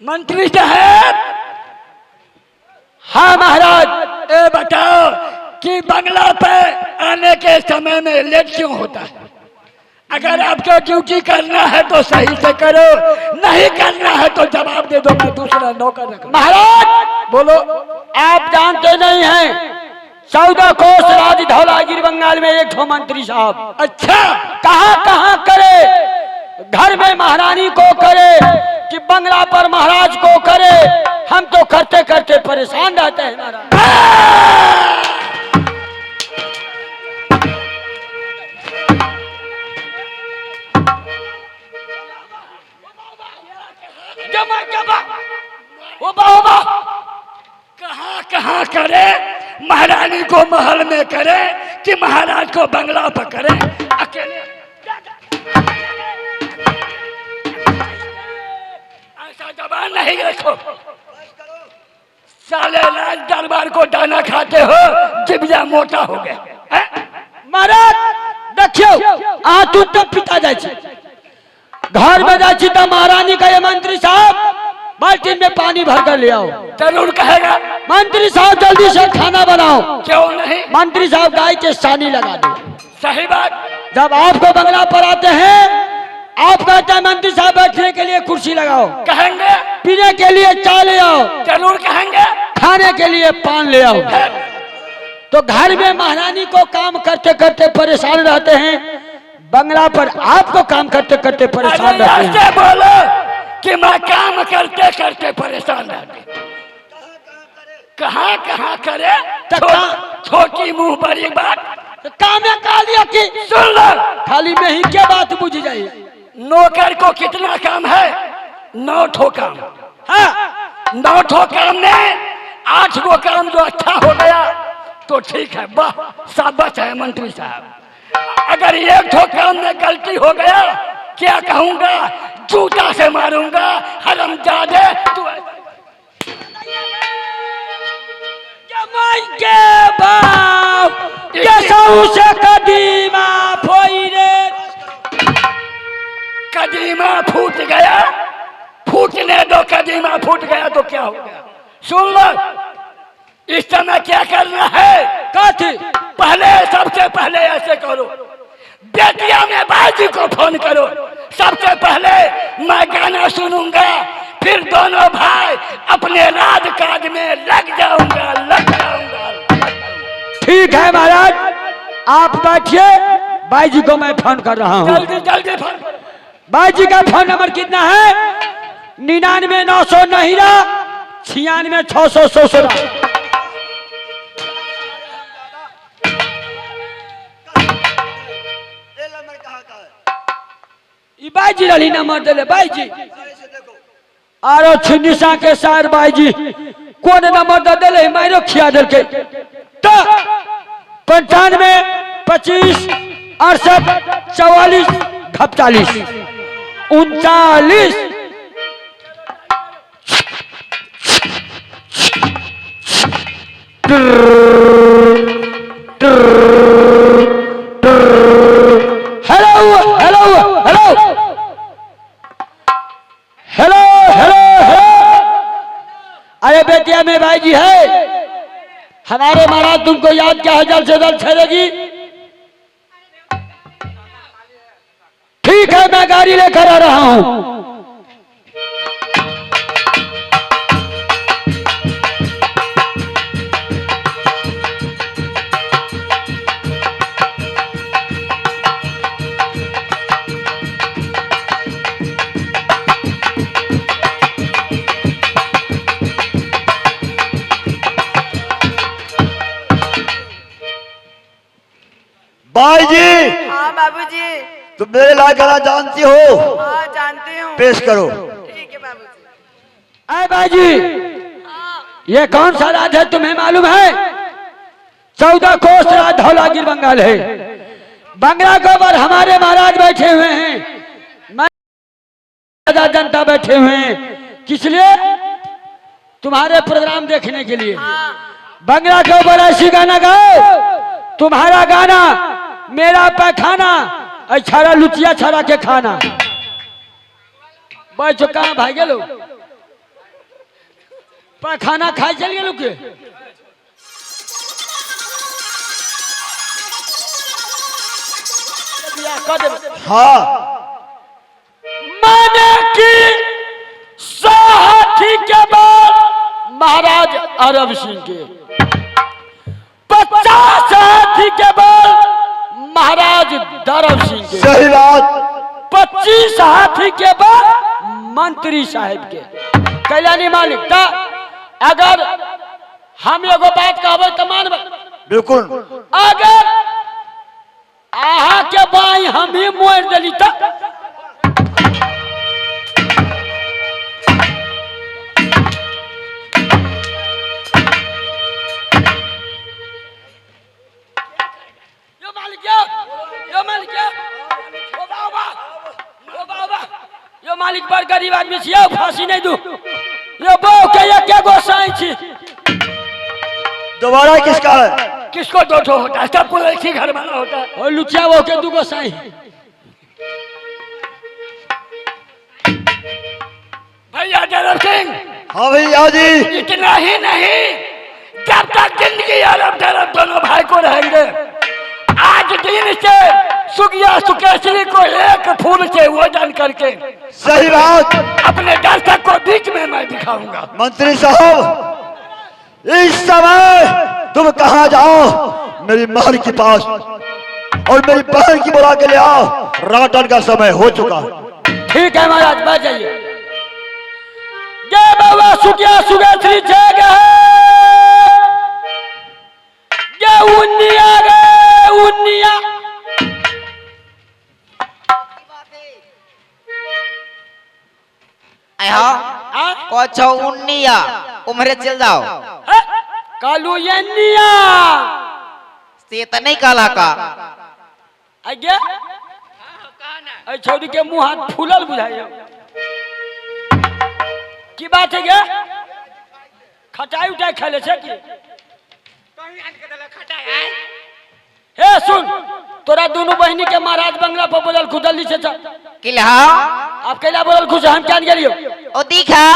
मंत्री साहब। हाँ महाराज। ए बताओ कि बंगला पे आने के समय में लेट क्यों होता है? अगर आपको ड्यूटी करना है तो सही से करो, नहीं करना है तो जवाब दे दो, मैं दूसरा नौकर रख। महाराज बोलो। आप जानते नहीं हैं, 14 कोस राज धौलागिर बंगाल में एक ठो मंत्री साहब। अच्छा। कहाँ कहाँ करे, घर में महारानी को करे कि बंगला पर महाराज को करे, हम तो करते करते परेशान रहते हैं महाराज। जमा जमा ओबा ओबा। कहाँ कहाँ करे, महारानी को महल में करे कि महाराज को बंगला पर करे? अकेले ऐसा जबान नहीं रखो। साले राज दरबार को दाना खाते हो, जिबिया मोटा हो गया। महाराज देखियो, अहाँ तुरंत पिता जाइ छी, घर में जाइ छी तो महारानी कहे मंत्री साहब बाल्टीन में पानी भर कर ले आओ। जरूर कहेगा। मंत्री साहब जल्दी से खाना बनाओ। क्यों नहीं? मंत्री साहब गाय के सानी लगा दो। सही बात। जब आपको बंगला पर आते हैं आप कहते हैं मंत्री साहब बैठने के लिए कुर्सी लगाओ, कहेंगे। पीने के लिए चाय ले आओ, जरूर कहेंगे। खाने के लिए पान ले आओ। तो घर में महारानी को काम करते करते परेशान रहते हैं, बंगला पर आपको काम करते करते परेशान अरे रहते हैं। ऐसे बोलो कि मैं काम करते करते परेशान रहते। कहाँ कहाँ करे, तो छोटी मुंह बड़ी बात। तो काम है का लिया कि सुन लो, खाली में ही क्या बात बुझ जाइए। नौकर को कितना काम है? 9 ठो काम। हाँ, 9 ठो काम में 8 गो काम जो अच्छा हो गया तो ठीक है, वाह शाबाश है मंत्री साहब। अगर 1 ठो काम में गलती हो गया, क्या कहूंगा, जूता से मारूंगा हरामजादे तू। जमाई के बाप के सौ से कदीमा फोई रे। कदीमा फूट गया, फूटने दो, कदीमा फूट गया तो क्या हो गया? सुन लो, इस समय क्या करना है? कथी? पहले सबसे पहले ऐसे करो, बेटिया में बाजी को फोन करो। सबसे पहले मैं गाना सुनूंगा, फिर दोनों भाई अपने राज काज में लग जाऊंगा, लग जाऊंगा। ठीक है महाराज, आप बैठिए, भाई जी को मैं फोन कर रहा हूँ। जल्दी जल्दी फोन करो। भाई जी का फोन नंबर कितना है? 99 900 नहीरा 96 616। ई भाई जी रही नंबर दिले भाई जी। आरो छिनिसा के सार भाई जी कौन नंबर दे दिले, मारो खिया दिलके। तो 95 25 68 44 49 39। Hello hello hello hello hello hello. अरे बेटिया में भाई जी है हमारे महाराज, तुमको याद क्या है? जल्द से जल्द छेड़ेगी। ठीक है, मैं गाड़ी लेकर आ रहा हूं। भाई जी। हाँ बाबूजी। तुम मेरे लायक गाना जानती हो? हाँ जानती हूँ। पेश करो। ठीक है बाबूजी। अरे भाई जी, ये कौन सा राज है तुम्हें मालूम है? 14 कोस राज धौलागिर बंगाल है। बंगला के ऊपर हमारे महाराज बैठे हुए हैं, मैं जनता बैठे हुए हैं। किस लिए? तुम्हारे प्रोग्राम देखने के लिए। बंगला के ऊपर ऐसी गाना गाओ, तुम्हारा गाना मेरा पैखाना, छाड़ा लुचिया छाड़ा के खाना। बैठो, कहाँ भाग गेलो? पैखाना खाइ चल गेलू के? हाँ। माने कि 100 हाथी के बाद महाराज अरब सिंह के, 50 हाथी के बाद महाराज दरब सिंह के, सही बात। 25 हाथी के बाद मंत्री साहब के। कैलानी मालिक ता अगर हम एगो बात कहबै तो मानबै? बिल्कुल। अगर आहा के बाई हम ही मोड़ देली त यो मालिक यो, यो मालिक यो, ओ बाबा, ओ बाबा, यो मालिक बड़ गरीब आदमी छी, यो फांसी नहीं दू, यो बहू के एक एगो साई छी। दोबारा किसका है? किसको दो ठो होता है? सबको एक ही घर वाला होता है। और लुचिया बहू के दूगो साई। भैया जरब सिंह। हाँ भैया जी। इतना ही नहीं, जब तक जिंदगी अरब जरब दोनों भाई को रहेंगे, आज दिन से सुगिया सुकेशरी को एक फूल से वजन करके, सही बात, अपने दर्शक को बीच में मैं दिखाऊंगा। मंत्री साहब इस समय तुम कहाँ जाओ? मेरी महल के पास और मेरी बहन की बुला के ले आओ, राटन का समय हो चुका है। ठीक है महाराज, बैठ जाइए। जय बाबा सुगिया सुकेशरी जय गए, जय उन्निया गए उन्निया। कछो उन्निया उम्रे चल जाओ। कालू यन्निया से तो नहीं काला का आगे ऐ छोरी के मुंह हाथ फूलल बुझाइयो। की बात है गे? खटाई उटाई खेले छे की? हे सुन, तोरा दोनों बहिनी के महाराज बंगला पर बोलल खुदली से चल। किलहा आप कैला बोलल खुश हम क्या गेलियो? ओ दिखा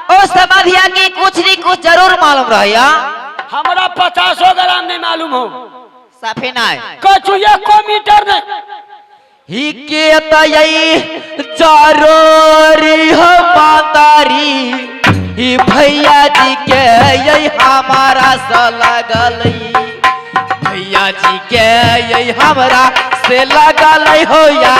ओ समाधिया की कुछ नहीं कुछ जरूर मालूम रहिया। हमरा 50 ग्राम नहीं मालूम हो। साफे नहीं कछु एको मीटर नहीं। ही के तई जरूरी हो मातारी ही भैया जी के यही हमारा से लगल, भैया जी के यही हमरा से लगल हो या।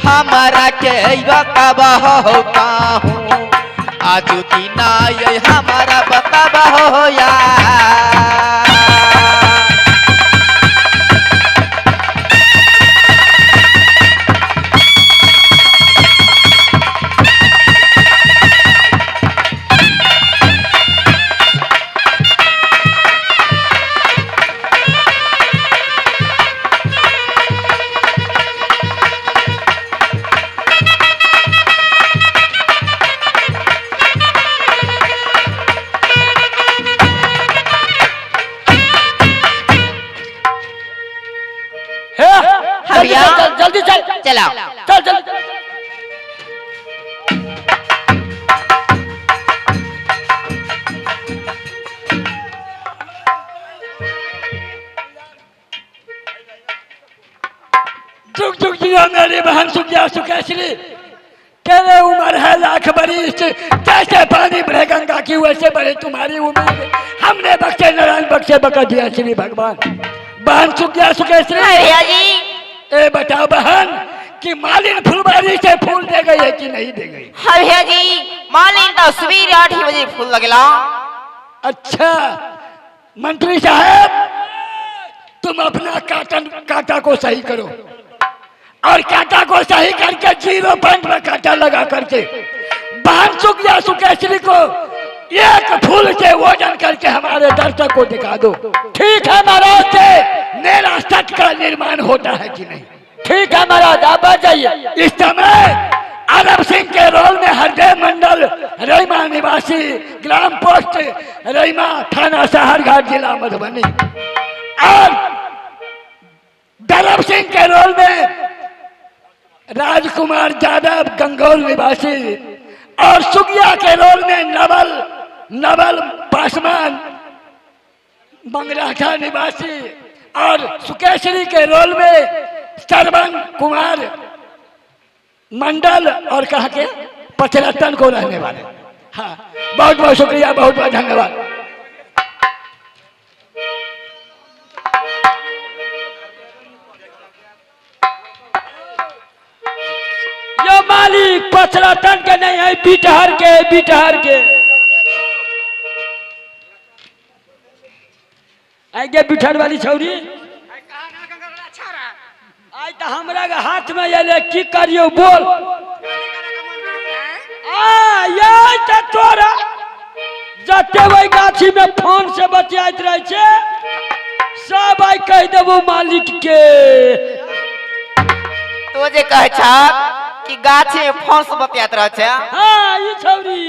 हमारा के बताबा हो काहू आजू दीना ये हमारा बताबा हो या। जल्दी चल, चलाओ, चल चल। जुग जुग जियो मेरी बहन सुखिया सुकेश्री, तेरे उम्र है लाख बरिस, जैसे पानी बढ़े गंगा की वैसे बढ़े तुम्हारी उम्र। हमने बख्शे नारायण बख्शे बका दिया श्री भगवान। बहन सुखिया सुकेश्री, भैया जी। ए बताओ बहन कि मालिन फुलबारी से फूल दे गई है कि नहीं दे गई? हाँ भैया जी, मालिन तो सवेरे 8 ही बजे फूल लगेला। अच्छा मंत्री साहब, तुम अपना कांटा को सही करो और कांटा को सही करके 0 पॉइंट पर कांटा लगा करके बहन सुखिया सुकेश्री को एक फूल से वजन करके हमारे दर्शक को दिखा दो। ठीक है महाराज, से मेरा सच का निर्माण होता है कि नहीं? ठीक है महाराज, आप आ जाइए। इस समय अरब सिंह के रोल में हरदेव मंडल, रईमा निवासी, ग्राम पोस्ट रईमा, थाना साहरघाट, जिला मधुबनी। और दरब सिंह के रोल में राजकुमार यादव, गंगौल निवासी। और सुगिया के रोल में नवल नवल पासवान, मंगराठा निवासी। और सुकेश्री के रोल में सरवन कुमार मंडल और कहा के पचरतन को रहने वाले। हाँ, बहुत बहुत शुक्रिया, बहुत बहुत धन्यवाद। यो मालिक पचरतन के नहीं है, बिटहर के, बिटहर के आगे बिठर वाली छौरी आई तो हमरा के हाथ में अले, की करियो बोल? आ ये त तोरा जते वही गाछी में फोन से बतियाइत रहे छे सब आई कह देबो मालिक के। तो जे कहे छा कि गाछी में फोन से बतियात रहे छे। हाँ ई छौरी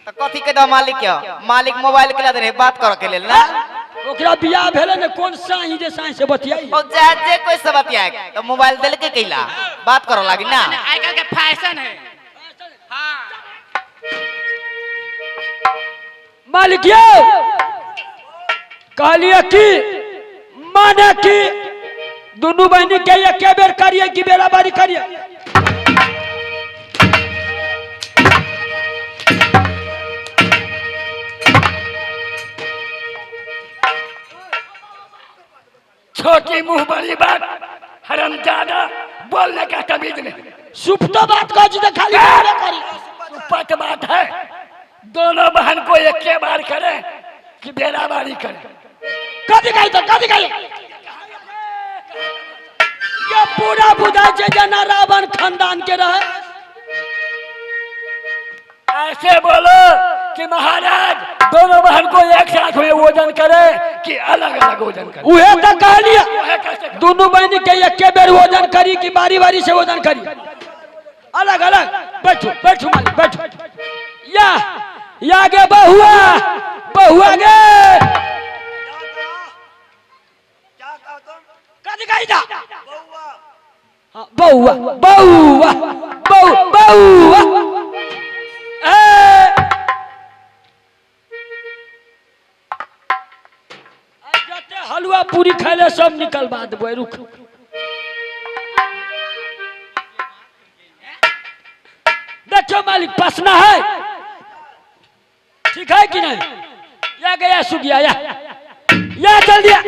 तो कथी के दो मालिक के? मालिक मोबाइल के दे रहे बात करे के लेल ना। ओकरा बियाह भेले ने कोन साही जे साही से बतियाई? और जा जे कोई से बतियाए तो मोबाइल देल के कैला बात करे लागी ना। आजकल के फैशन है। हाँ मालिक यो कहलिए कि माने कि दोनों बहनी के एक बेर करिए कि बेरा बारी करिए? छोटी मुंह बड़ी बात, हरामजादा बोलने का तमीज नहीं। सुपतो बात कह जी तो खाली बोलबे करी। सुपत बात है, दोनों बहन को एक के बार करें कि बेरा बारी करें? कथी कही तो कथी कही? ये पूरा बुझाई छे जेना रावण खानदान के रहे। ऐसे बोलो कि महाराज दोनों बहन को एक साथ में वजन करे कि अलग अलग वजन करे? उहे तो कहलिए उहे कैसे करे? दोनों बहनी के एक बेर वजन करी कि बारी बारी से वजन करी? अलग अलग। बैठो बैठो मालिक बैठो। या या गे बहुआ बहुआ गे कथी कही जा? हाँ, बहुआ बहुआ बहु बहुआ ए जते हलवा पूरी खाइले सब निकलवा देबै। रुक देखो मालिक पसना है, ठीक है कि नहीं? या गया सुगिया या या चल दिया।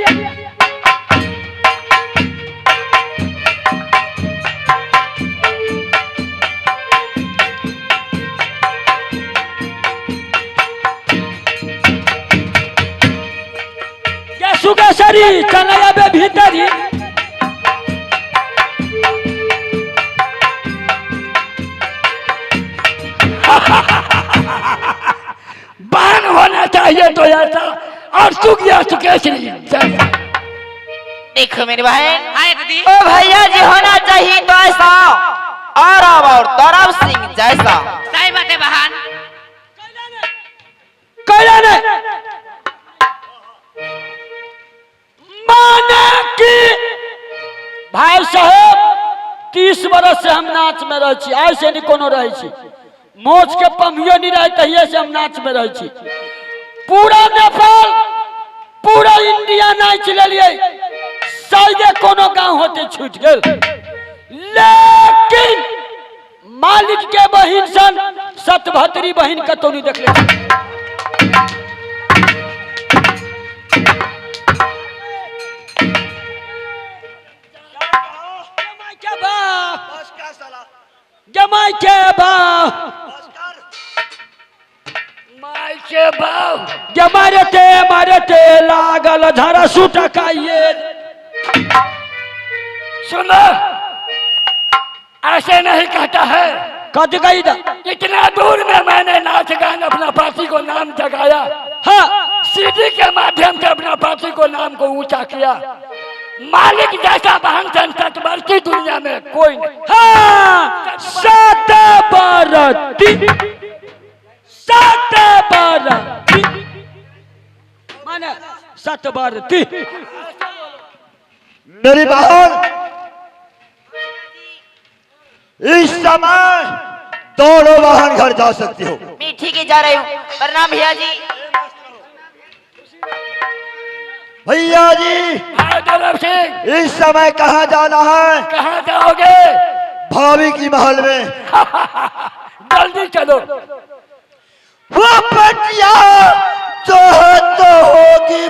या सुगेश्वरी चल आबे भीतरी। बहन होना चाहिए तो ऐसा और सुगिया सुकेश्री जैसा। देखो मेरी बहन, हाय दीदी। ओ भैया जी होना चाहिए तो ऐसा और और दौरव सिंह जैसा। सही बात है बहन। कैला ने माने कि भाई साहब 30 बरस से हम नाच में रहे छी, ऐसे नहीं कोनो रहे छी, मोच के पमियो नहीं रहे तहिए से हम नाच में रहे छी। पूरा नेपाल पूरा इंडिया नाच लेलिए, शायद कोनो गांव होते छूट गेल। लेकिन मालिक के बहिन सन सतभद्री बहिन कतौ नहीं देखले। जमाई के बाप, माई के बाप जे मारते मारते लागल झरा सुटकाइए। सुनो, ऐसे नहीं कहता है। कद गई दा? इतना दूर में मैंने नाच गान अपना पार्टी को नाम जगाया। हाँ, सीडी के माध्यम से अपना पार्टी को नाम को ऊंचा किया। मालिक जैसा बहन सतबरती दुनिया में कोई नहीं। हाँ, सतबरती, सतबरती माने सतबरती। मेरी बहन, इस समय दोनों बहन घर जा सकती हो। मैं ठीक है, जा रही हूँ। प्रणाम भैया जी। भैया जी, भाई दौलत सिंह, इस समय कहाँ जाना है? कहाँ जाओगे? भाभी की महल में। जल्दी चलो। वो बटिया जो है तो होगी।